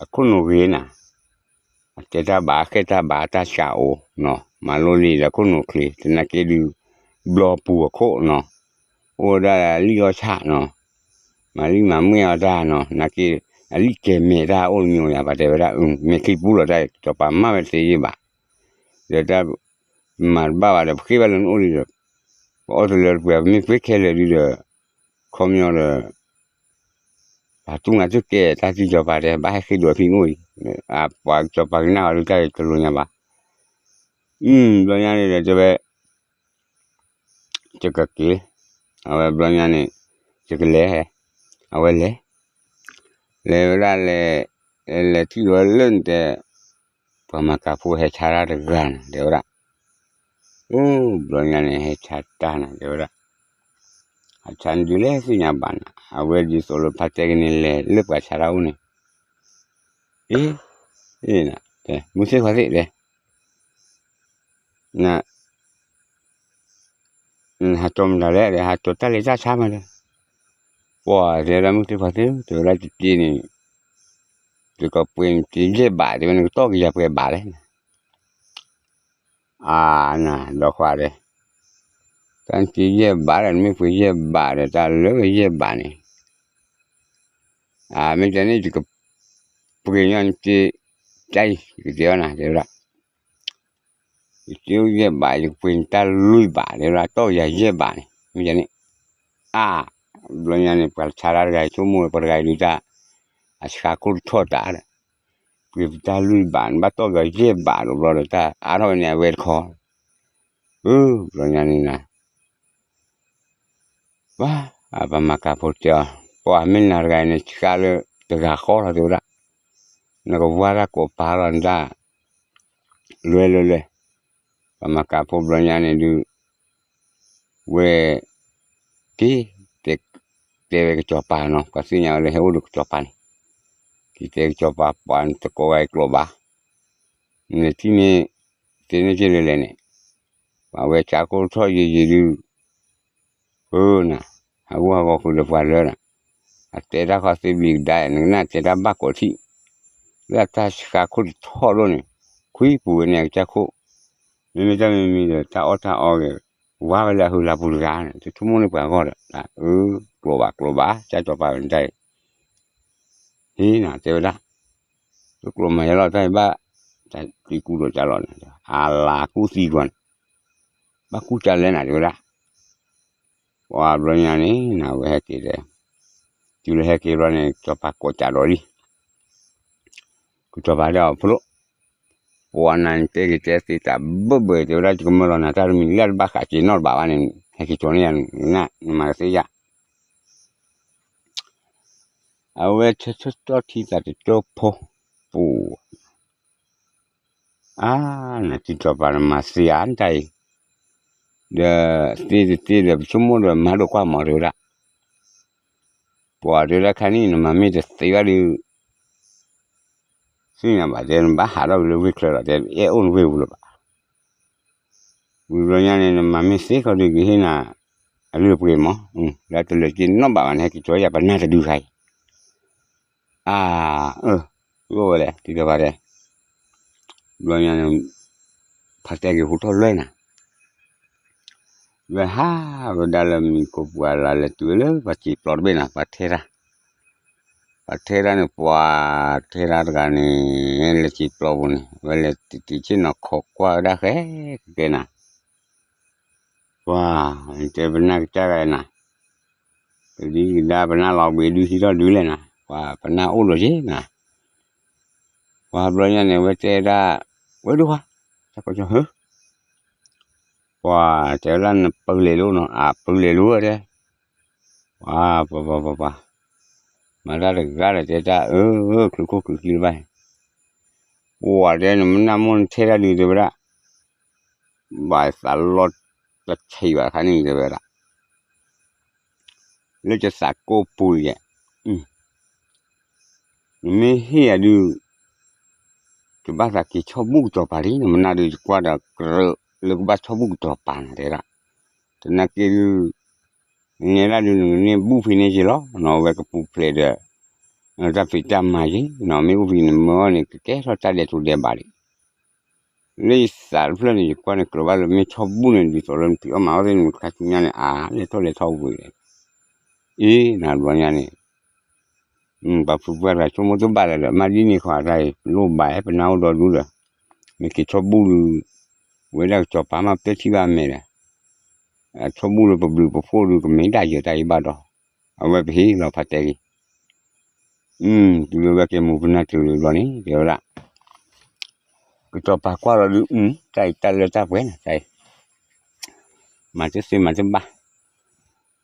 အခိၣ်နူာ်ဂ့ၤနၤ, အတဲတၢ်ဘၣ် အဃဲၣ်တၢ်ဘၣ် တၢ်ဆးအိၣ်နီၤ မၤလိလံဒီးခိၣ်နူာ်ချ့ သနာ်က့ဒုး ဘျီပူၤအခိၣ်နီၤ, အိၣ်ဝဲဒၣ်လၢအလံၣ်အီၣ်ဆၣ်နီၤ, မၤလံၣ်မၤမွဲၣ်အီၣ်တၢ်နီၤ နာ်က့ အလံၣ်ကဲၤမဲာ်တၢ်အိၣ်တမံၤယၤ ပှၤတဲဝဲဒၣ် မဲာ်ချံပူၤလီၤတၢ် စီၤပၤမၢ်ဝဲတသ့ယ့ၢ်ဘၣ်, ဒီးတၢ် မၤတဘၣ်ဘၣ်ဒီး ပဃ့ဘၣ်လၢနအိၣ်လံဒီး ပအီၣ်တလၢတပှဲၤ ပမ့ၢ်ပှ့ၤခဲလၢာ်ဒုးဒီး ခီပညီဒီး ပှၤတူၢ်ငါတူၢ်ကဲ တၢ်ထံၣ်စီၤပၤတဲ ဘၣ်ဟဲဃ့ဒိးဖံနအိၣ်အံၤ, အပှၤစီၤပၤကနၣ်အီၤဒုးတၢ်ဂ့ၤတလိၤညါဘၣ်, ဘျီညါန့ၣ်ဒီးတဲဝဲ ယကက့ၤ, အဝဲဘျီညါန့ၣ် ယကလဲၤ, အဝဲလဲၤ, လဲၤဝဲဒၣ်လဲၤ, လဲၤထံၣ်ဝဲလၢနတဲ ပှၤမၤကၤဖိဟဲဆါတၢ်တဂၤန့ၣ် တဲဝဲဒၣ်, အိ ဘျီညါန့ၣ် ဟဲဆါတၢ်န့ၣ် တဲဝဲဒၣ်, အဆါန့ၣ်ဒုးလဲၣ်သ့ၣ်ညါဘၣ်န့ၣ် အဝဲဒ်သိးလၢဖါတဲက့ၤန့ၣ် လဲၤလၢပှၤဆါတၢ်အိၣ်န့ၣ်, အ့, မုၢ်သ့ၣ်ခွါသ့ၣ်တဲ နဟးကၠီမတၤလဲၣ်, ဟးကၠီတၢ်လဲၤတၢ်ဆါမးလဲၣ်, ပှၤတဲဒၣ်မုၢ်သ့ၣ်ခွါသ့ၣ် တဲဝဲဒၣ်တက့န့ၣ်, တကပှ့ၤနက့ယဲၢ်ဘး တဲဝဲ နကတီၢ်က့ၤယၤပှဲၤဘးလဲၣ်, အါနၤ ဒီးခွါတဲ, တၢ်နက့ယဲၢ်ဘးဒီး နမ့ၢ်ပှ့ၤယဲၢ်ဘးဒီး တၢ်လၢယဲၢ်ဘးန့ၣ်, အမ့ၢ်တၢ်န့ၣ် ယကပှ့ၤညီနက့, တၢ်အံၤ ယကတဲအီၤနၤ တဲဝဲဒၣ် ယက့အိၣ်ယဲၢ်ဘး ယကပှ့ၤနတၢ်လွံၢ်ဘး တဲဝဲဒၣ် တီၢ်က့ၤယၤယဲၢ်ဘးန့ၣ် မ့ၢ်န့ၣ်, အါ, ဘျီညါန့ၣ် ပှၤဆါတၢ်တဂၤအံၤ ဆိကမိၣ်ဝဲပှၤတဂၤအံၤဒုးတၢ်, အဆှါခိၣ်တထီၣ်တၢ်ဒီး, ပှ့ၤပတၢ်လွံၢ်ဘး နဘၣ်တီၢ်က့ၤယဲၢ်ဘးဒီးဘျီဒီး တၢ်အါထီၣ်ဝဲန့ၣ် အဝဲတခီ, အၢ ဘျီညါန့ၣ်နၤ ဘၣ်, ပှၤမၤကၤဖိတဲအီၤ, ပှၤမ့ၢ်နၤတဂၤအံၤန့ၣ် ဆှါလၢတဂၤဃီလီၤ တဲဝဲဒၣ်, နကဝါတၢ်ကိးပာ်လီၤနတၢ်, လွဲလွဲလွဲ, ပှၤမၤကၤဖိဘျီညါန့ၣ်ဒုး, ဝဲ, က့ၤ, တဲဝဲကစီၤပၤနီၤ ပှၤသ့ၣ်ညါဝဲလၢဟဲအိၣ်ဒီးကစီၤပၤန့ၣ်, က့ၤတဲကစီၤပၤ ပှၤနတကိးဂၤအံၤကျိးဘၣ်, နထံၣ်န့ၣ်, တဲန့ၢ်က့ၤလၢလဲၣ်န့ၣ်, ပှၤဝဲဆှါခိၣ်ထီၣ်ယံာ်ယံာ်ဒုး အၢနၤ, ဟးဂူာ်ဟးဂီၤဃုာ်ဒီးပှၤလၢနၤ, အတဲတၢ်ဃီသ့ဘျံးကဒါ နကနၣ်တဲတၢ်ဘၣ်ကိးထံၣ်, လၢအတၢ်ဆှါခိၣ်တထီၣ်ဒိၣ်န့ၣ်, ခွံပူၤဝဲန့ၣ်အကစၢ်ခိၣ်, မ့မ့ၢ်တၢ်မ့မ့ၢ်ဒီးတၢ်အီၣ်တၢ်အီဂ့ၤ, ဝါဝဲလၢအဟုလၢပူၤတဂၤန့ၣ် တဆိကမိၣ်န့ၢ်ပှၤဂီၢ်ဒီး, အၢ, ကျိးဘၣ်ကျိးဘၣ် ကစၢ်စီၤပၤဝဲန့ၣ်တၢ်အံၤ ဟ့ၣ်နၤတဲဝဲဒၣ်, တကျိးမၤယဲလီၤတၢ်အံၤဘၣ်, တၢ်သံကူၣ်ဒီးကၢ်လီၤန့ၣ်, အလၤကူၣ်သံကွၢ်န့ၣ်, ဘၣ်ကူၣ်ကၢ်လဲၣ်နၤတဲဝဲဒၣ်, ပှၤဘျီညါန့ၣ် နဝဲဟဲက့ၤတဲ, တုၤလၢဟဲက့ၤဘျီန့ၣ် ကစီၤပၤကိးကးဒီးလံ ကစီၤပၤတဲအီၤဖိဒိၣ်, ပှၤနၤန့ၣ်တဲက့ၤတဲသ့တၢ်ဘၢၣ်ဘၢၣ် တဲဝဲဒၣ် ယကမၢလီၤနၤတၢ်တမံၤ လၢတဘၣ်ဃးက့ၤနီတဘးဘၣ်န့ၣ် ဟဲက့ၤကၠီန့ၢ်ယၤန့ၣ် နမၤကသ့ယၤ, အဝဲဆၢထၢၣ်ထံသးတကၠိဖိ, ပူၤ, အါ, နတံၢ်တီၤပာ်နမၤသ့ဧါတၢ်အံၤ, ဒီးသ့တသ့ဒီး ပဆိကမိၣ်ဒီးမၤဒိၣ်ကွၢ်မး တဲဝဲဒၣ်. ပှၤတဲဝဲဒၣ်ခါန့ၣ် နမၤမ့ၢ်တသ့ဘၣ်ဒီး သ့ၣ်ညါဘၣ်တဲ နဘၣ်ဟးထီၣ်က့ၤလၢဝ့ၢ်ချၢလီၤ တဲ အဲၣ်အိၣ်နဝ့ၢ်ပူၤလၢၤဘၣ်. ဝံၤဘျီညါန့ၣ် နမၤမ့ၢ်သ့ခီဒီး ကဟ့ၣ်နၤအလုၢ်အပှ့ၤမး, လၢတလၢာ်က့ၤနီၣ်ဘၣ်ဘၣ်န့ၣ် ဟဲက့ၤကၠီယၤပနၢ်တဒုခါအံၤ. အါ, အၢ, အိၣ်ဝဲလဲၣ် တံၢ်တီၤပာ်တဲ. ဘျီညါန့ၣ် ဖါတဲက့ၤဟူထီၣ်လွဲၢ်နၤ ဝဲဟးဝဲဒၣ်လၢမံၤကိးပှၤလၢလဲၤတုၤလၢပှၤစံာ်ပျီတဘ့ၣ်နၤ ပှၤထဲတၢ်, ပှၤထဲတၢ်န့ၣ် ပှၤထဲတၢ်တဂၤန့ၣ် လဲၤစံာ်ပျီပူၤန့ၣ် ဝဲလဲၤတံၤတံၤဆ့ၣ်နီၤခိးကွၢ်ဝဲဒၣ်ဃဲကကဲနၤ, ပှၤ, တဲပနၢ်ကစၢ်ဂၤနၤ, ပဒံကဒါပနၢ်လီၤဘှံးဒုဟံးထီၣ်ဒုလဲၣ်နၤ, ပှၤပနၢ်အိၣ်ဒီးက့နၤ, ပှၤဘျီညါန့ၣ် ဝဲတဲဒၣ်, ဝဲဒိၣ်ခွါ, တၢ်ကီဟၢ ပှၤတဲဝဲဒၣ်နပၢလဲၤလိနီၤ အပၢလဲၤလိဝဲတဲ, ပှၤ, ပှၤ, ပှၤ, ပှၤ, မၤတၢ်တဂၤဒီးတဲတၢ်အၢ, ချုးခိၣ်ချုးချံတဘၣ်, ပှၤတဲနမနၢ်မိၢ်နထဲတၢ်ဒုးတဲဝဲဒၣ်, ဘၣ်သးလီတဆံးဘၣ်ခါန့ၣ်တဲဝဲဒၣ်, လၢကသးကိးပူၤယဲ, နမ့ၢ်ဟ့ၣ်ယၤဒုး ကဘၣ်သးက့ၤဆီၣ်ဘူၣ်ကတီၤပၤလံ နမနၢ်ဒုးယကွၢ်ဒီးကြၢးလၢကဘၣ်ဆီၣ်ဘူၣ်ကတီၤပၤနၤတဲဒၣ်, တနာ်က့ဒုး နဲဒၣ်ဒုးနကန့ၢ်ဘူၣ်ဖဲန့ၣ်က့ၤလီၤ နီၢ်ဝဲကပူၤဖျဲးဒီး တၢ်ဖံးတၢ်မၤက့ၤ နီၢ်မ့ၢ်အိၣ်ဖဲန့ၣ်မၢအီၤန့ၣ် ကကဲထီၣ်တၢ်ဒဲးထူဒဲးဘးဒံး လၢယသးတဖျၢၣ်န့ၣ် ယကွၢ်န့ၣ်ကြၢးဘၣ်လၢမ့ၢ်ဆီၣ်ဘူၣ်န့ၣ် ဒ်သိးလၢနဖံးအီၣ်မၤအီၣ်သ့ၣ်န့ၣ် တခါဆူညါန့ၣ် အါ လဲၤထီၣ်လဲၤထီဝဲဒီး အ့ နၤဘျီညါန့ၣ် ပှၤဖုပှၢ်တဂၤဆိကမိၣ်တဘၣ်လၢၤဒီး မၤဒ်န့ၣ်ဃီအတၢ်အံၤ လိၣ်ဘၣ်အဲၣ်ပနၢ်အိၣ်ဒီဒူဒီး မ့ၢ်က့ၤဆီၣ်ဘူၣ်ဒုး ဝဲဒၣ်ကစီၤပၤမးပဲထံၣ်ဘၣ်အမဲာ်ဒီး ဆီၣ်ဘူၣ်လၢပဘျုးပဖှိၣ်ဒုး ကမ့ၢ်ဒၣ်ယဲတၢ်အံၤဘၣ်ဒီး အဝဲပဟ့ၣ်လီၤဖးတဲက့ၤ တုၤလၢဝဲက့ၤမူပနၢ်တုၤလၢဘျီန့ၣ် တဲဝဲဒၣ် ကစီၤပၤကွၢ်လီၤဒုး တၢ်အံၤတၢ်လၢတၢ်ပှဲၤနၤ တၢ်အံၤ မၤတသ့မၤတ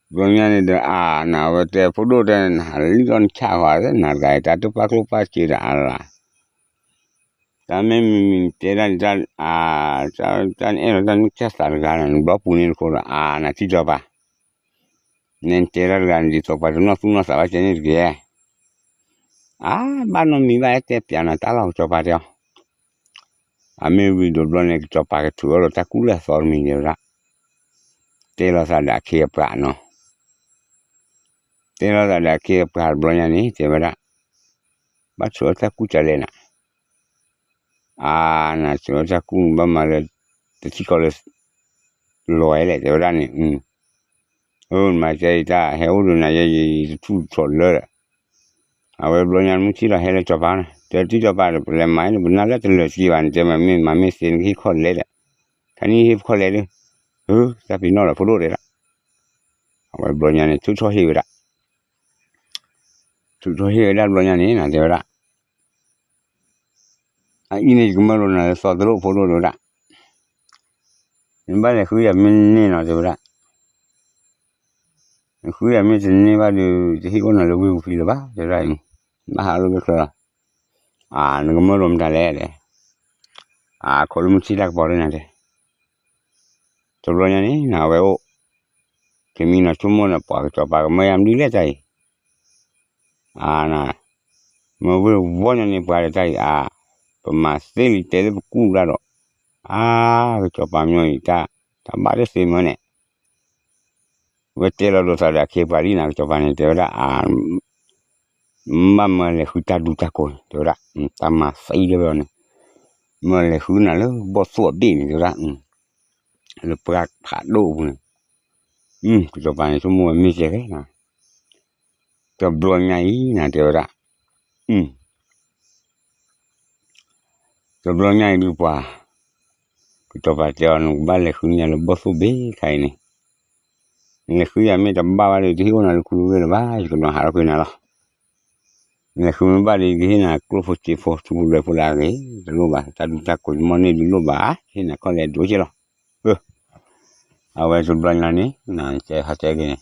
ဘၣ် ဘျီညါန့ၣ်ဒီး အါ နဝဲတဲဖိဒိၣ်တဲ နဟးလံၣ်ထီၣ်နဆၣ်ဃီ နတဂၤအံၤ တၢ်တပာ်ကျိၣ်ပာ်စ့ဒီးအါလၢ် တၢ်မ့ၢ်မံၤမံၤတဲဒၣ်န့ၣ် တၢ်အဲၣ်လီၤတၢ်နုၢ်ကစၢ်သးတဂၤန့ၣ် နဘျီပူၤန့ၣ်တခိၣ်ဒီး အါ နတံၢ်စီၤပၤ နဲနတဲတၢ်တဂၤန့ၣ် ဒ်သိးပှၤတနီၣ်သူၣ်နီၣ်သးဘၣ်ကဲန့ၣ်တက့ၢ် အါ ဘၣ်နီတမံၤဘၣ် အဲၣ်တဲပျးနၤတၢ်လီၤ ကစီၤပၤတဲအီၤ အမ့ၢ်ဝံၤဒီးဘျီန့ၣ် ကစီၤပၤကထုးအီၤဒီးတၢ်ကူၣ်လၢအသီတမံၤတဲဝဲဒၣ် တဲလီၤသးဒီးအခ့အပှၤနီၤ တဲလီၤသးဒီးအခ့အပှၤတဘျီညါန့ၣ် တဲဝဲဒၣ် ဘၣ်ထုးအီၤတၢ်ကူၣ်ကလဲၣ်နၤ အါ နထုးအီၤတၢ်ကူၣ်ဘၣ်မၤလၢ တထံၣ်ကီးလၢ လီၤဝဲလဲၣ် တဲဝဲဒၣ်န့ၣ် အၢ နမၤတဲအံၤတၢ်ဟဲအိၣ်ဒီးနၤယဲယတထူၣ်ထီၣ်လၢဒီး အဝဲဘျီညါမုၢ်ထံၣ်လီၤဟဲလၢစီၤပၤန့ၣ် တဲတံၢ်စီၤပၤဒီး ပလဲၤမၤန့ၣ် ပနၢ်လၢတလၢာ်စ့ဘၣ်န့ၣ် တဲမ့ၢ်မၤမ့ၢ်သ့နကဟ့ၣ်ခီၣ်လဲၣ်ဒီး ခါနံၣ်ဟ့ၣ်ခီၣ်လဲၣ်ဒီး တၢ်ပ့ၤနီၣ်လီၤဖိဒိၣ်တဲဒၣ် အဝဲဘျီညါန့ၣ် ထုးထီၣ်ဟ့ၣ်ဝဲဒၣ် ထုးထီၣ်ဟ့ၣ်ဝဲဒၣ်ဘျီညါန့ၣ် နတဲဝဲဒၣ် အအံၤန့ၣ်ယကမၢလီၤနၤလၢသီတရိၣ်ဖိဒိၣ်တဲဝဲဒၣ် နဘၣ်လဲၤဃုယၤမ့ၢ်န့ၢ်နီၤတဲဝဲဒၣ် နဃုယၤမ့ၢ်တန့ၢ်ဘၣ်ဒီး တဟ့ၣ်အိၣ်နၤလၢဝ့ၢ်ပူၤဖံလၢၤဘၣ် တဲဝဲဒၣ်အံၤ ဘၣ်ဟးလၢဝ့ၢ်ချၢလီၤ အါ နကမၢလီၤမတၤလဲၣ်ဒီး အါ ခိးလၢမုၢ်ထံၣ်တၢ်ကပီၤလၢနၤတဲ တဘျီညါန့ၣ် နဝဲအိၣ် ကမံနီၤဆိကမိၣ်န့ၣ် ပှၤကစီၤပၤကမၢယၤမနုၤလဲၣ်တၢ်အံၤ အါ န မ့ၢ်ဝ့ၢ်ဝီညါန့ၣ်ပှၤဒီးတၢ်အံၤ အါ ပမၤသ့လံတဲလၢပကူၣ်ဒၣ်ဒီး အါ ကစီၤပၤမညီအံၤ တၢ်ဘၣ်တသ့မၢန့ၣ် ဝဲတဲလီၤဒိးသးဒီးအခ့အပှၤလံနၤ ကစီၤပၤန့ၣ် တဲဝဲဒၣ် အါ မ့ၢ်ဘၣ်မၢလဲၤဃုတၢ်ဒူတၢ်ကိးန့ၣ် တဲဝဲဒၣ် တၢ်မၤသံတဲဝဲန့ၣ် မၢလဲၤဃုနၤလၢဘီၣ်သိၣ်အဘ့ၣ်န့ၣ် တဲဝဲဒၣ် လၢပှၢ်ဖးဒိၣ်အပူၤန့ၣ် ကစီၤပၤန့ၣ် ဆိကမိၣ်ဝဲမ့ၢ်ကဲဂ့ၤနၤ တဘျီညါအံၤနၤ တဲဝဲဒၣ် တဘျီညါအံၤဒုးပှၤ ကစီၤပၤတဲအီၤ နကဘၣ်လဲၤဃုန့ၢ်ယၤလၢဘီၣ်သိၣ်ဘ့ၣ်ခါအံၤန့ၣ် နလဲၤဃုယၤမ့ၢ်တဘၣ်ဘၣ်ဒီး တဟ့ၣ်အိၣ်နၤလၢခူလၢဝ့ၢ်လၢၤဘၣ် ယကနီၤဟးထီၣ်ကွံာ်နၤလီၤ နလဲၤဃုမ့ၢ်ဘၣ်ဒီး ယကဟ့ၣ်နၤကျိၣ်ဖိစ့ဖိ ထူဖိလွဲဖိလၢအဂ့ၤ တလိၣ်ဘၣ် တၢ်ဒူတၢ်ကိးမ့ၢ်န့ၢ်ဒုးလိၣ်ဘၣ် ဟ့ၣ်နၤခီၣ်လဲၣ်ဒိၣ်က့လီၤ အဝဲတဘျီညါန့ၣ် နတဲဟးတဲက့ၤန့ၣ်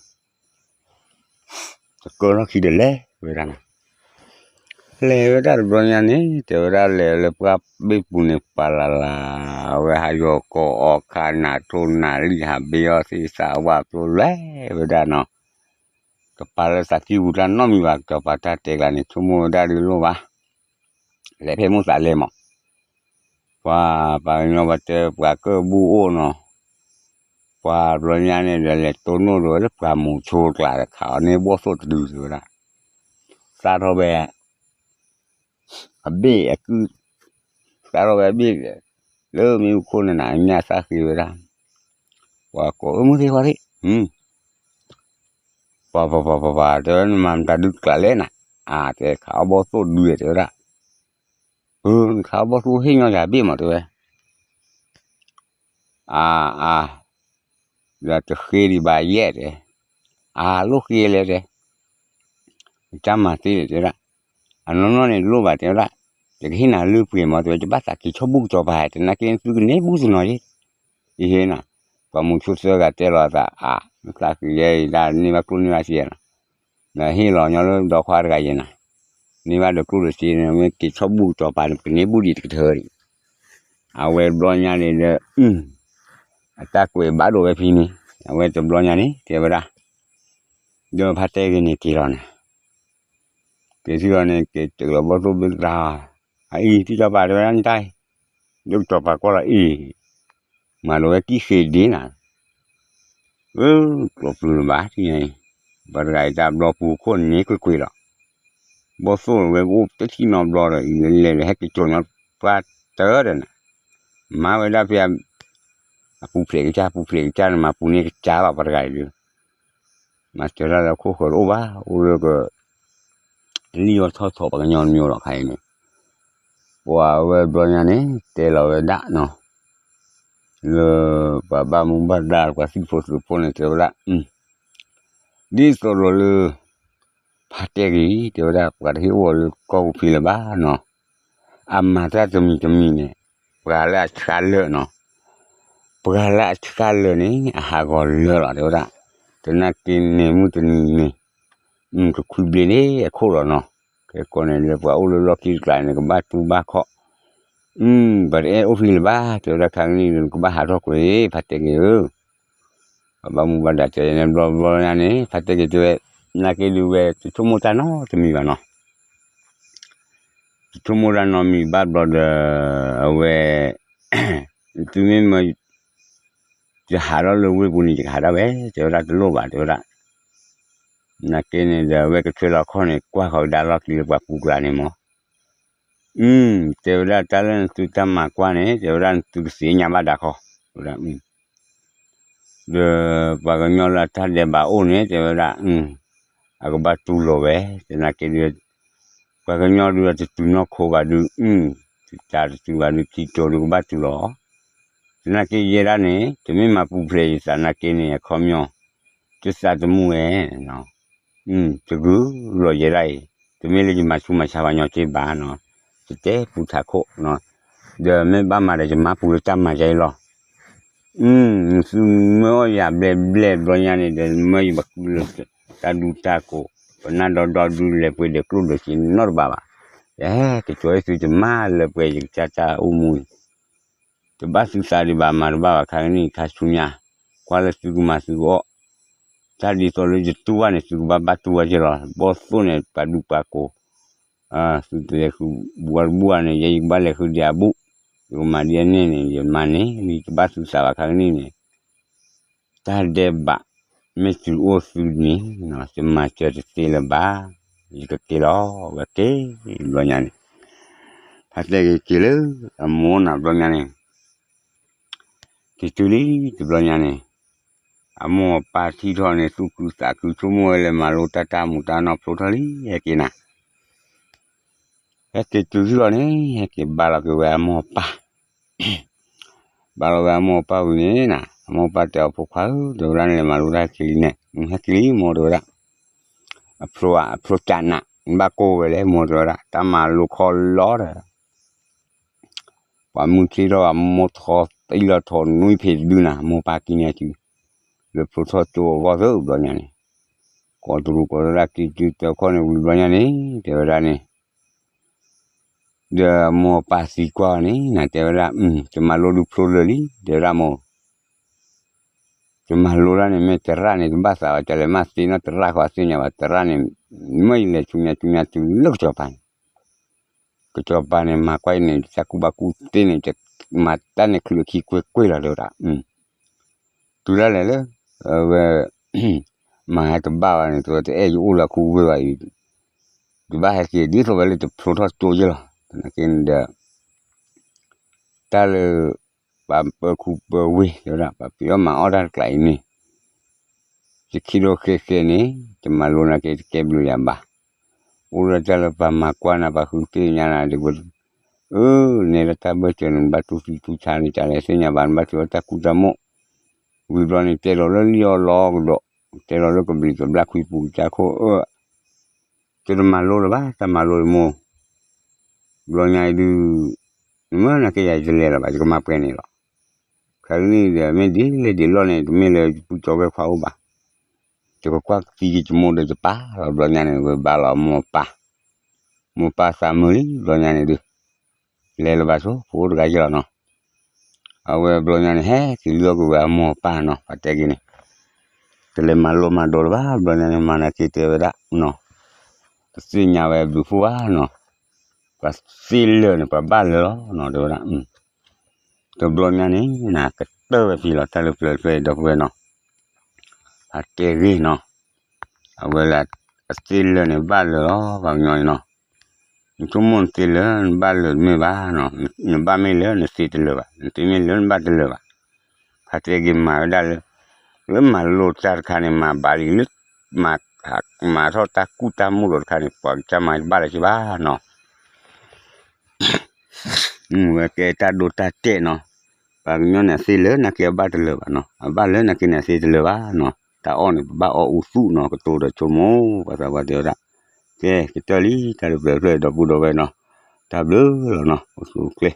တကၢထီၣ်ခံဒီးလဲၤဝဲဒၣ်နၤ လဲၤဝဲဒၣ်တဘျီညါန့ၣ် တဲဝဲဒၣ်လဲၤလၢပှၢ်ဘ့ၣ်ပူၤန့ၣ် ပှၤလၢ်လၢ် အဝဲဟးယီၤကိးအီၣ်ခးနးထိနးလံာ် ဟးဘ့အီၣ်သ့ၣ်သးဝၣ် ဖျိလဲၤဝဲဒၣ်နီၤ. တပာ်လၢသးကံၢ်ပူၤတၢ်နီတမံၤဘၣ်, ကစီၤပၤတၢ်တဲကျါန့ၣ် ဆိကမိၣ်ဝဲဒၣ်ဒုးလိၣ်ဘၣ်, လဲၤဖဲမိၣ်သးလဲၤမး. ပှၤပှၤကညီပှၤတဲပှၤကၢၢ်ဘူၣ်အိၣ်နီၤ, ပှၤဘျီညါန့ၣ်ဒီး လဲၤတိၢ်နီၣ်ဒီးဝဲလၢပှၤမူၤဆိတကျါတခါအီၤန့ၣ် ဘီၣ်သိၣ်တဒုတဲဝဲဒၣ်, စးထီၣ်ဝဲ အဘ့ၣ်အကုၢ်, စးထီၣ်ဝဲအဘ့ၣ်, လၢမ့ၣ်အူခိၣ်န့ၣ်နၤ အညၣ်သၣ်ဃ့ဝဲဒၣ်, ပှၤကိးအၢမုၢ်သ့ၣ်ဃီသ့ၣ်, ပှၤပှၤပှၤပှၤပှၤ တဲဝဲ နမၤမတၤဒုတကျါလဲၣ်နၤ, အတဲခးအီၣ်ဘီၣ်သိၣ်ဒုတဲဝဲဒၣ်, အၢ နခးအီၣ်ဘီၣ်သိၣ်ဟ့ၣ်ညီယၤဘ့ၣ်မးတဲဝဲ အါ အါ, ဒီးတဃ့ဒံးဘၣ်ယဲၢ်တဲ, အါလိၣ်ဃ့လဲၣ်တဲ, တၢ်မၤသ့တဲဝဲဒၣ်, အနီၢ်နီၢ်န့ၣ်လိၣ်ဘၣ်တဲဝဲဒၣ်, ယကဟ့ၣ်နၤလၢပှဲၤမးတဲဝဲ ယဘၣ်သးက့ၤဆီၣ်ဘူၣ်ကစီၤပၤ တနာ်က့သုကန့ၢ်ဘူၣ်သနီၤယ့ၣ်, ယဟ့ၣ်နၤ, ပှၤမူၤဆိသၢဂၤတဲလီၤအသး အါ မ့ၢ်သးဃ့ယဲၢ်ယတၢ်န့ၢ်ဘၣ်ကျိၣ်န့ၢ်ဘၣ်စ့နၤ, ဒီးဟ့ၣ်လီၤညီလၢဒီခွါတဂၤယဲၢ်နၤ, န့ၢ်ဘၣ်ဒီးကျိၣ်ဒီးစ့န့ၣ် မ့ၢ်က့ၤဆီၣ်ဘူၣ်ကစီၤပၤန့ၣ် ပကန့ၢ်ဘူၣ်ဒံးတကထၢဒံး အဝဲဘျီညါန့ၣ်ဒီး အတၢ်ကွဲးဘၣ်ဒိဝဲဖဲန့ၣ်, အဝဲတဘျီညါန့ၣ် တဲဝဲဒၣ်, ဒီးဖါတဲဂ့ၤန့ၣ်က့ၤလီၤန့ၣ်, က့ၤထံၣ်လီၤန့ၣ် က့ၤတ့ၢ်လီၤဘီၣ်သိၣ်ဘ့ၣ်တြၤ, အအံၤ ထံၣ်ကစီၤပၤတဲဝဲဒၣ်နတၢ်အံၤ, ဒိၣ်ကစီၤပၤကွၢ်လီၤအံၤ, မၤလိဝဲကံၣ်ဃ့ဒ့နၤ အၢ ကျိးပျုၤလၢၤဘၣ်ထံၣ်ညါအံၤ, ပှၤတဂၤအံၤတၢ်ဘျီပူၤခိၣ်န့ၣ်ကွ့ၢ်ကွ့ၢ်လီၤ, ဘီၣ်သိၣ်ဝဲကအိၣ်တထံၣ်နီတဘျီဒီး အံၤလဲၤလဲၤဟဲက့ၤကၠီၤညီပှၢ်တၢၢ်ဒီးနၤ, မၤဝဲဒၣ်ဖဲ အပူၤဖျဲးကစၢ် ပူၤဖျဲးကစၢ်န့ၣ် မၤပူၤန့ၢ်ကစၢ်လီၤ ပှၤတဂၤအံၤဒီး, မၤစၢၤတၢ်လၢခိၣ်ဃၢၤတအိၣ်ဘၣ် အိၣ်လၢက လံၣ်အီၣ်ထီၣ်ထီပှၤကညီတမံၤလီၤခါအံၤန့ၣ်, ပှၤဝဲဘျီညါန့ၣ် တဲလီၤဝဲဒၣ်နီၤ, လၢပှၤဘၣ်မူဘၣ်ဒါပှၤသံၣ်ဖိသုးဖိန့ၣ် တဲဝဲဒၣ်, ဒ်သိးဒီးလၢ ဖါတဲဂ့ၤ တဲဝဲဒၣ် ပှၤတဟ့ၣ်အိၣ်အီၤလၢကီၢ်ပူၤဖံးလၢၤဘၣ်နီၤ, အမၤတၢ်တမံၤတမံၤန့ၣ် ပှၤလၢအဆှၣ်လၢာ်နီၤ, ပှၤလၢအဆှၣ်လၢာ်န့ၣ် အဟးဂီၤလၢာ်လီၤ တဲဝဲဒၣ်, သနာ်က့န့ၣ်မုၢ်တနံၤန့ၣ် ကခွံဘျ့န့ၣ်အခိၣ်လီၤနီၤ, ခဲကိးန့ၣ်လၢပှၤအိၣ်လၢလီၢ်ခံတကျါန့ၣ် ကဘၣ်တူၢ်ဘၣ်ခီၣ်, ပှၤတအဲၣ်အိၣ်ဖံးလၢၤဘၣ် တဲဝဲဒၣ် ခါကနံၣ်ဒီး နကဘၣ်ဟးထီၣ်ကွံာ် ဖါတဲဂ့ၤဧၢ ပှၤဘၣ်မူဘၣ်ဒါတဲန့ၣ် ဘျီဘျီညါန့ၣ် ဖါတဲဂ့ၤတဲဝဲ, သနာ်က့ဒုးဝဲ တဆိကမိၣ်တၢ်နီတမံၤဘၣ်နီၤ, တဆိကမိၣ်တၢ်နီတမံၤဘၣ်ဘျီဒီး အဝဲ သုမ့ၢ်မၢ ယဟးထီၣ်လၢဝ့ၢ်ပူၤန့ၣ် ယကဟးဒၣ်ဝဲ တဲဝဲဒၣ် တလိၣ်ဘၣ် တဲဝဲဒၣ်, သနာ်က့န့ၣ်ဒီး အဝဲကဆွဲလီၤခီၣ်န့ၣ် ကွၢ်ဃီၤဝဲဒၣ်လီၢ်ခံလၢပှၤပူၤကျါန့ၣ်မး, တဲဝဲဒၣ် တၢ်လၢနသုတၢ်မၤကွၢ်န့ၣ် တဲဝဲဒၣ် နသုကသ့ၣ်ညါဘၣ်ဒၣ်ခီ, တဲဝဲဒၣ် ဒီးပှၤကညီလၢအတၢ်ဒဲးဘးအိၣ်န့ၣ် တဲဝဲဒၣ်, အကဘၣ်တူၢ်လိာ်ဝဲ, သနာ်က့ဒီး ပှၤကညီဒုးတတုၤနီၢ်ခိဘၣ်ဒုး, တတၤတတုၤဘၣ်ဒုး ခံကၠိဒုးကဘၣ်တူၢ်လိာ်, သနာ်က့ယဲဒၣ်န့ၣ် တမ့ၢ်မၤပူၤဖျဲးယသးနာ်က့န့ၣ် အခီပညီ တသးသမူဝဲ တဂုာ်လီၤယဲဒၣ်အံၤ, တမ့ၢ်လၢယမၤဆူးမၤဆါပှၤညီက့ဘၣ်နီၤ, ယတဲပူၤထးခိၣ်, ဒီးမ့ၢ်ဘၣ်မၤဒီးယမၤပူၤလၢတၢ်မၤယဲအံၤလီၤ, သုမၢအီၣ်ယၤဘျဲၣ်ဘျဲၣ်ဘျီညါန့ၣ်ဒီး မၢယဘၣ်ကုလၢတၢ်ဒူတၢ်ကိး, ပနၢ်ဒီဒီဒုးလဲၤပှ့ၤဒီးကျိၣ်ဒီးစ့နီတဘၣ်ဘၣ်, ယဟဲက့ၤကၠီၤအံၤသု ယမၤလၢပှဲၤယကစၢ်တၢ်အိၣ်မူအံၤ တဘၣ်သုသးဒံးဘၣ် မၤတဘၣ်ဘၣ် ခါကနံၣ်ခါဆူညါ, ကွၢ်လၢသုကမၤသုကအီၣ်, တၢ်ဒ်သိးလၢယတူၢ်ဘၣ်န့ၣ် သုကဘၣ်ဘၣ်တူၢ်ဝဲက့လီၤ, ဘီၣ်သိၣ်န့ၣ် ပှၤဒူပှၤကိး, သုတလဲၤဃုာ်ဘူးအီၤတဘူးအီၤန့ၣ် ယဲယကဘၣ်လဲၤဃုာ်ဒံးအဘူး, ယကမၤဒ်အန့ၣ်န့ၣ် ယမၤန့ၣ် တဘၣ်သုသးဘၣ် ခါကနံၣ်န့ၣ် တၢ်ဒဲးဘး မ့ၢ်တုၤအိၣ်သုန့ၣ် ယမၤစၢၤတသ့လၢၤဘၣ်, ယကက့ၤလီၤ ဝဲက့ၤဘျီညါန့ၣ်, ဖါတဲဂ့ၤက့ၤလၢအမိၢ်နၤဘျီညါန့ၣ်, က့ၤတုၤလံတဘျီညါန့ၣ်, အမိၢ်အပၢ်ထံၣ်ထီၣ်န့ၣ် သူၣ်ခုသးခု ဆိကမိၣ်ဝဲလၢမၤလိတၢ်တၢ်မူးတၢ်နီၢ်ဖျိထီၣ်လံ ဟဲက့ၤနၤ ဟဲက့ၤတုၤထံၣ်လီၤန့ၣ် ဟဲက့ၤဘါလီၤက့ၤဝဲအမိၢ်အပၢ်, ဘါလီၤဝဲအမိၢ်အပၢ်ဝံၤန့ၣ်နၤ အမိၢ်အပၢ်တဲအီၤ ဖိခွါဧၢ တဲဝဲဒၣ်န့ၣ် လဲၤမၤလိတၢ်ဟဲက့ၤလံန့ၣ် ဟဲက့ၤလံမိၢ်တဲဝဲဒၣ်, အဖျိ အဖျိကၢနး ဘၣ်ကိၢ်ဝဲလဲၣ်မိၢ်တဲဝဲဒၣ် တၢ်မၤလိခီလီဒီး ပှၤမုၢ်ထံထီၣ် အမိၢ်ထီၣ်သံလီၤထီၣ်နွံဖံးတဒုနၤ မိၢ်ပၢ်ကံန့ၢ်အစု, လၢဖျိထီၣ်ကၠိအဂီၢ်သၢဘျီညါန့ၣ်, ကိးတရူးကိးတရၢ်က့ၤတုၤတခီန့ၣ် ဝံၤဘျီညါန့ၣ် တဲဝဲဒၣ်န့ၣ်, တ ဒီးမိၢ်ပၢ်သံကွၢ်အီၤန့ၣ် နတဲဝဲဒၣ်, တမၤလိဒုးဖျိလၢာ်လံ တဲဝဲဒၣ်မိၢ်, တမၤလိဒၣ်န့ၣ် မ့ၢ်သရၣ်န့ၣ် တဘၣ်သးဘၣ် တၢ်လဲၤမၤသ့နီၢ်သရၣ်ဃီသ့ၣ်ညါဘၣ် သရၣ်န့ၣ်, မ့ၢ်ယလဲၤဆူညါဆူညါတုၤလၢကစီၤပၤန့ၣ်, ကစီၤပၤန့ၣ် မၤကွၢ်အံၤန့ၣ် တၢ်ကူၣ်ဘၣ်ကူၣ်သ့န့ၣ် မၤတၢ်န့ၣ်ချုးခံကွ့ၢ်ကွ့ၢ်လီၤ တဲဝဲဒၣ်, တုၤဒၣ်လဲာ်လၢ, အဝဲ, မၤဟဲတဘၣ်ဘၣ်န့ၣ် တဝဲတအဲၣ်ယအိၣ်လၢခူဝ့ၢ်ဘၣ်အံၤ, တဘၣ်ဟဲက့ၤဒ်သိးဝဲလၢတဖျိထီၣ်ကၠိယဲၢ်လီၤ သနာ်က့န့ၣ်ဒီး တၢ်လၢ ပှၤပၢခူပၢဝ့ၢ် တဲဝဲဒၣ် ပှၤဖံးအီၣ်မၤအီၣ်တၢ်တကျးအံၤန့ၣ်, ယခံဒိၣ်ဃဲဃဲန့ၣ် တမၤလိနာ်က့ တကဲဘျုးယၤဘၣ်, အိၣ်ဒီးတၢ်လၢပှၤမၤကွၢ်နၤ ပှၤဃုသ့ၣ်ညါနၤဒ်ဝဲ, အၢ နဲဒၣ်တၢ်ဘၢၣ်စၢၤန့ၣ် နဘၣ်တူၢ်သံတူၢ်ဆါန့ၣ် တၢ်လဲၤသ့ၣ်ညါဘၣ် နဘၣ်ထံၣ်ဝဲတၢ်ကူၣ်တၢ်မိၣ်, ဝံၤဘျီန့ၣ် တဲလီၤလၢလံၣ်အီၣ်လီအီၣ်ကဒီး, တဲလီၤလၢကဘျံးကဘျၣ်ခွံပူၤကစၢ်ခိၣ်အၢ တတမၤလိလၢၤဘၣ် တၢ်မၤလိအံၤမိၢ်, ဘျီညါအံၤဒုး, နမ့ၢ်နာ်က့ယၤယလဲၤလၢၤဘၣ် ယကမၤပှဲၤန့ၣ်လီၤ, ခဲကနံၣ်ဒီး မ့ၢ်ဒ်လဲၣ်ဒ်လဲၣ်န့ၣ် တမ့ၢ်လၢယပုၢ်ကၠီဝဲၢ်ခွါအိၣ်ဘၣ်, ယကကွၢ်သံက့ၤယမိၢ်ဒီးယပၢ်လီၤ ဘျီညါန့ၣ် ဝဲဘါလီၤမိၢ်ပၢ်, မိၢ်ပၢ်သးမုာ်လံ ဘျီညါန့ၣ်ဒုး, လဲၤလၢၤဘၣ်ဆိ ဖိတဂၤယဲၢ်လီၤနီၤ အဝဲဘျီညါန့ၣ် ဟဲက့ၤလုၢ်အီၣ်က့ၤဝဲအမိၢ်အပၢ်နီၤ ပှၤတဲက့ၤန့ၣ်, တလဲၤမၤလိမၤဒိးလၢၤဘၣ် ဘျီညါန့ၣ် မၤနာ်က့တဲဝဲဒၣ်နီၤ, တသ့ၣ်ညါဝဲဘျုးဖှိၣ်ဘၣ်နီၤ, ပှၤသ့လၢာ်န့ၣ် ပှၤဘၣ်လၢာ်လီၤနီၤ တဲဝဲဒၣ်, တဘျီညါန့ၣ် နကတၢၢ်ဝဲဖံလီၤ တၢ်လၢပျၢၤတဖျၢၣ်အံၤ ဒီပုၢ်ဝဲၢ်နီၤ, အတဲဂ့ၢ်နီၤ, အဝဲလၢ အသ့လၢာ်န့ၣ်ဘၣ်လၢာ်လီၤ ပှၤကညီန့ၣ်နီၤ နဆိကမိၣ်နသ့လၢာ် နဘၣ်လၢာ်တမ့ၢ်ဘၣ်နီၤ, နဘၣ်မ့ၢ်လၢာ် နသ့တလၢာ်ဘၣ်, နသ့မ့ၢ်လၢာ် နဘၣ်တလၢာ်ဘၣ်, ဖါတဲက့ၤမၤဝဲဒၣ်လၢ, လၢမၤလိတၢ်တခါန့ၣ် မၤဘၣ်လံလၢ, မၤ, မၤထီၣ်တၢ်ကူၣ်တၢ်မိၣ်ဒီးတခါန့ၣ် ပှၤကစၢ်မၤတဘၣ်လၢၤဘၣ်နီၤ ဝဲကဲတၢ်ဒိတၢ်တဲာ်နီၤ, ပှၤကညီန့ၣ် အသ့လၢာ်နာ်က့အဘၣ်တလၢာ်ဘၣ်နီၤ, အဘၣ်လၢာ်နာ်က့န့ၣ် အသ့တလၢာ်ဘၣ်နီၤ, တၢ်အီၣ်န့ၣ် ပဘၣ်အီၣ်အူသူၣ်နီၤ ကတိၤဒီးဆိကမိၣ် ပှၤသးပှၢ်တဲဝဲဒၣ်, ကဲ ကတၢၢ်လံ တၢ်လၢပျၢၤတဖျၢၣ်အံၤ ဒီပုၢ်ဒီဝဲၢ်နီၤ, တၢ်ဘျုးလီၤနီၤ အိၣ်ဆူၣ်အိၣ်ချ့